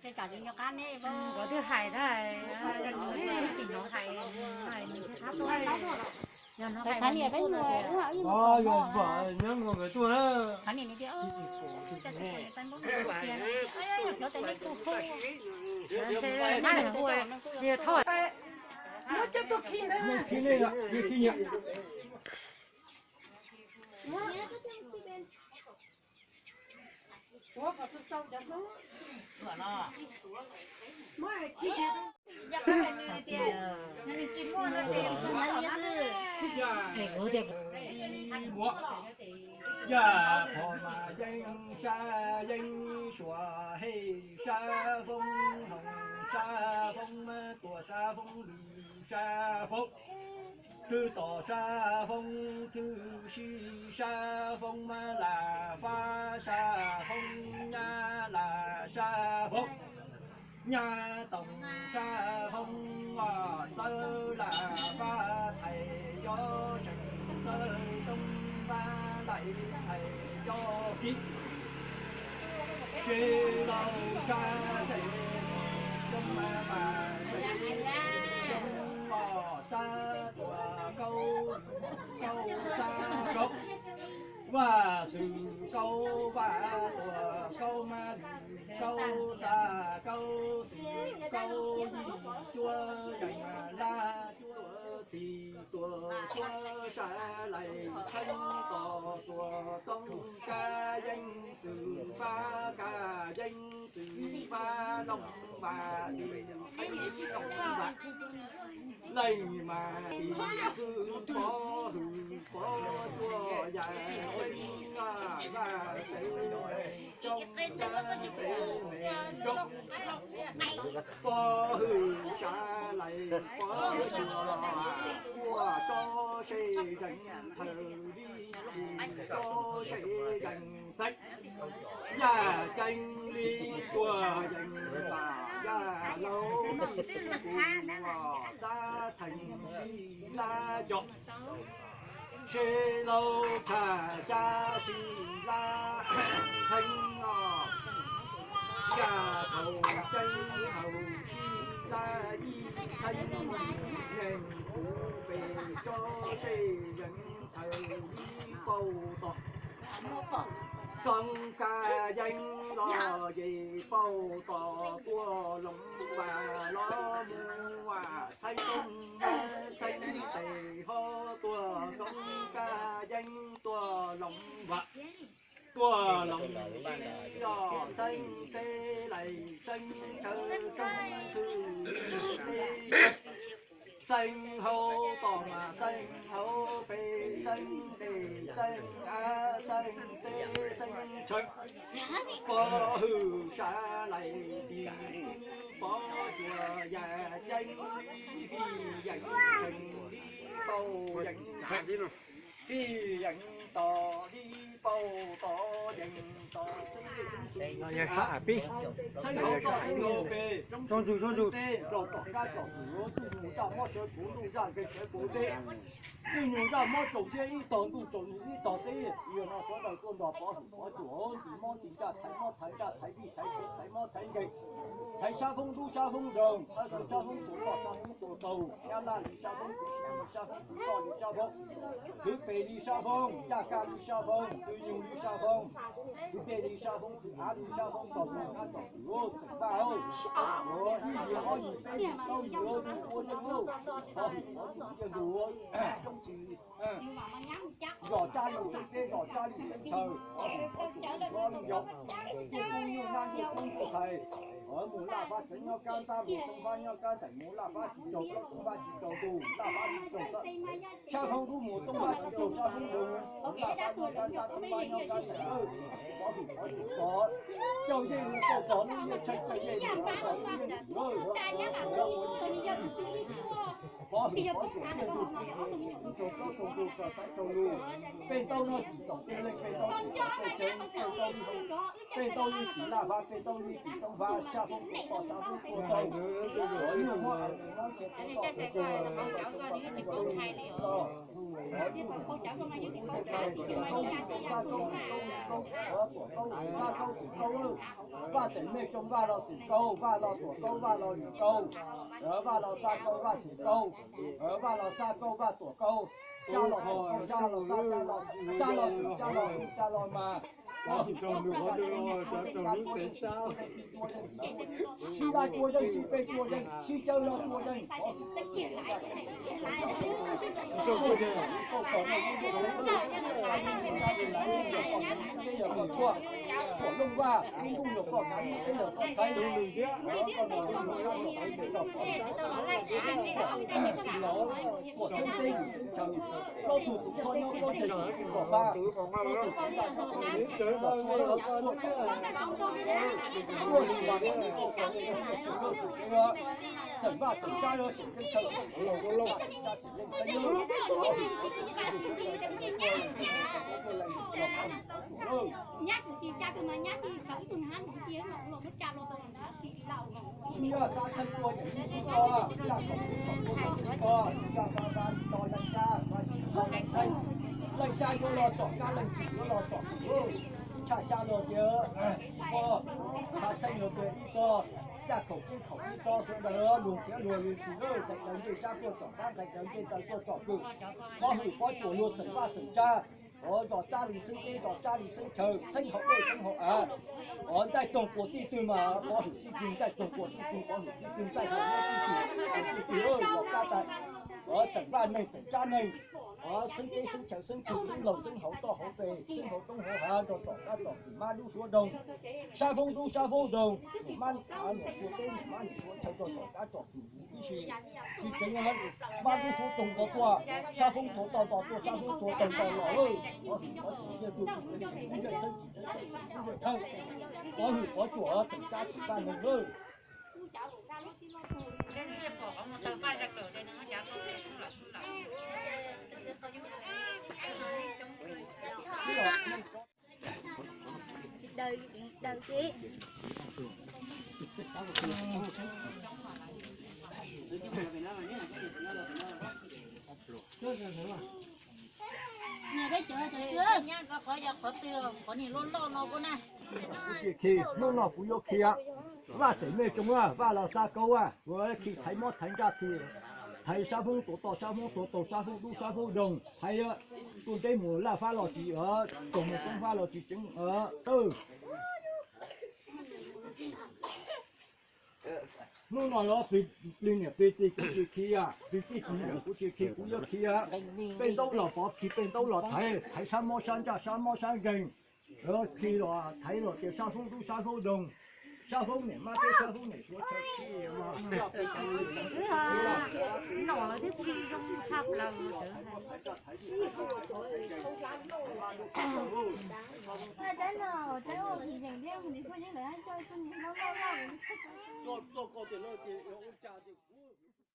Nkawd twb hais tag, nws twb tsis hnov hais, nws thiaj qab tuaj. Yog hnov hais mas nws tuaj no tias, yog nkawd tuaj na. Ntshe hais hu, yog thauj. Yaj qhov mas yeej sab yeej suav hej sab foob, hoom sab foob, tuam sab foob, lwm sab foob, thwj tom sab foob, thwj sib sab foob, mas lam fab sab foob, nyab lam sab foob, nyab toom sab foob, txawj lam fab thaiv yob seem, txawj toom fab laim thaiv yob kib. Sib laug sab xeem, coob mas mas xeem, coob os sab tuam kaub, kaub sab kaub, vaj xwm kaub vaj tuam kaub mas lwm kaub xab kaub xwm kaub yim cuab yees lab cuab txis tuam cuab sab laim txheeb tos tuam txoob kab yeej xwm fab kab yeej xwm fab looj vas tis looj vas. Leej mas tis xwb pov hwm pov cuag yam tseeb, vaj tsev coob, yam tsev me coob, pov hwm sav lais pov cuag, ua tso se zeeg thawm li, ua tso se zeeg xeeb. Yaj ceeb li tuag yees vam yaj laug, kuv ua txab txheem sib lab cov, sib laug tshaj xyab sib lab txheeb os. Yaj thaum ceeb thaum sib lab yij txheeb, yeej kuv pes tso se zeeg thawm li pauj tom txoob kab yeeb los ces pauj tom tuaj looj vas los mus, txheeb tooj txheeb tes ho tuaj txoob kab yeeb tuaj looj vas, tuaj looj sib os, xeeb teb lais xeeb chaw xeeb xwm teb, xeeb hauv tom mas xeeb hauv pes xeeb tes xeeb av xeeb teb xeeb chaw, pov hwm sav lais tis xwb pov cuag yaj ceeb li, fij yeem tseem li pauj yeem tseem, fij yeem tos li pauj tos yeem tos xeeb, xeeb hauv tom xeeb hauv pes, xeeb teb los tom kab tom xwm, tub nyuj zaj mob sawv puv ntuj zaj nkeeg sawv puv teb, tub nyuj zaj mob tsaus ntiab ib tog ntuj tsaus ntuj ib tog teb, yog no sawv daws tuaj nrog pov hwm pov cuag ntsis mob ntsis ntsaj thaiv mob thaiv ntsaj thaiv vij thaiv tsev thaiv mob thaiv nkeeg, thaiv sab foob dub sab foob nroog, sab foob tua toj sab foob tua taug, nyab laj li sab foob, tus si li sab foob, tus toj li sab foob, khwv pes li sab foob, yaj kab li sab foob, tub nyuj li sab foob, khwv dej li sab foob, khwv av li sab foob, tog mus ab tog xwm xeem vaj, ib yim ob yim peb yim plaub yim, ua tseeb, pov hwm pov cuag ntsia ntus, zom tsab li xeeb teb zom tsab li xeeb chaw, pov hwm pov cuag ntsia ntus, tuaj poob nyuj nab ntuj poob ntuj thais, mus laj fab tsev nyob kab ntab mus tooj fab nyob kab ntxeem mus laj fab tsis tsaus tsaus tooj fab tsis tsaus ntuj laj fab tsis tsaus, sab foob dub mus tooj fab tsis tsaus sab foob nroog, mus laj fab nyob kab ntab tooj fab nyob kab ntxeem, pov hwm pov cuag pov, cauj yej mus cauj tog lub yeej tsheej cauj yej mus cauj tog lub yeej ntws, Pov hwm pov tuam tiaj ntuj, tsaus ntuj tsaus ntug, tsaus saib tsaus lus. Peb ntaub no tsim txom tej leej, peb ntaub tsim txom tej tsev, peb ntaub li, peb ntaub li tim Laj Vab, peb ntaub li tim Toob Vab, Xab Foob tuam toj, Xab Foob tuam tau, nyuj muab av no ntshe tuam toj, tuam toj, Xab Foob tsim Xab Foob, Xab Foob tsim Xab Foob, Vaj Tseem Mej Tsoo, Vaj Los Xwm Kaug, Vaj Los Tuam Kaub, Vaj Los Lwm Kaug, Vaj Los Xab Kaub, Vaj Xwm Kaug, Vaj Los Xab Kaub, Vaj Tuam Kaub, Cab Los Tuam Kaub, Cab Los Xab, Cab Los, Cab Los Xwm, Cab Los Kaub, Cab Los Mas. Sib laj tua yeej, sib peb tua yeej, sib cawv los tua yeej. Tuam Looj Vaj, ib ntuj yog koj kav, ib ntuj yog koj txhais. Tuam Thoob Teb, Xeeb Chaw, plaub tug txoov txhob nyob, plaub tug txoov kom pab, plaub tug txoov kom pab, kom tshuaj, tshuaj, tshuaj li mas, Xeem Vaj Xeem Tsab, Xeem Teb Chaw, Xeem Vaj Xeem Tsab, Xeem Leej Xeeb, Xib Xab Thaj Tua, Leej Xab yuav los tsom kab, Leej Xwm yuav los tsom, Tshaj Xya los tias ib tog, Tshaj Theej los tias ib tog, Caj Khaum Ceeb Khaum ib tog, sawv daws luag nrhiav luag li tsis lawm, nqaij cawv ncej sab tuaj tsom kab, nqaij cawv ncej taw tuaj tsom kwm, Pov Hwm Pov Cuam luag Xeem Vaj Xeem Tsab, zos Tsab Lis Xeeb Teb, zos Tsab Lis Xeeb Chaw, Xeeb Haus Dej Xeeb Haus Av, Ntaij Toog Puas Txij Twg mas Pov Hwm Txij Twg, Ntaij Toog Puas Txij Twg, Pov Hwm Txij Twg, Ntaij Toog Puas Txij Twg, Txij Twg los kab tais, Xeem Vaj neeg Xeem Tsab neeg, Xeeb Teb Xeeb Chaw Xeeb Tug Xeeb Laug Xeeb Hauv toj hauv pes Xeeb Hauv roob hauv hav nrog tom qab tom kwm mab dub suav doog, sab foob dub sab foob doog, niam mab niam suav teb niam mab niam suav chaw nrog tom qab tom kwm ib si. Tsis tseev mab dub suav doog nto tuaj, sab foob tuav tau nto tuaj, sab foob tuav tau nto los lawm. Pov Hwm Pov Cuam yeej tug tsis tseev tsis tub yeej xeeb tsis tseev tsis tub yeej thawj. Pov Hwm Pov Cuam tseem kab tsis paj neeg lawm. Tsis daws, daws ces. Niam peb cov, nyab koj qhov yog qhov twg, qhov niag loj loj no kuv na. Kuv tsis khi, hnub no kuv yuav khi. Vaj Xeem Mej Tsoo, Vaj Los Xab Kaub, kuv khi thaiv mob thaiv ntsaj khi thaiv sab foob tuav toj sab foob tuav taug sab foob dub sab foob doog thaiv tuaj nteb mus Laj Fab los tsis, taug mus Toob Fab los tsis tseev. Hnub no los plig niam plig txiv kuv tsis khi, plig txij plig nkawm kuv tsis khi, kuv yuav khi. Peb ntaub los pov khi, peb ntaub los thaiv, thaiv sab mob sab ntsaj sab mob sab nkeeg. Khi los thaiv los tias sab foob dub sab foob doog, sab foob niam mab teb sab foob niam suav chaw khi. Txoj koj tias lawv tias ua cas tias kuv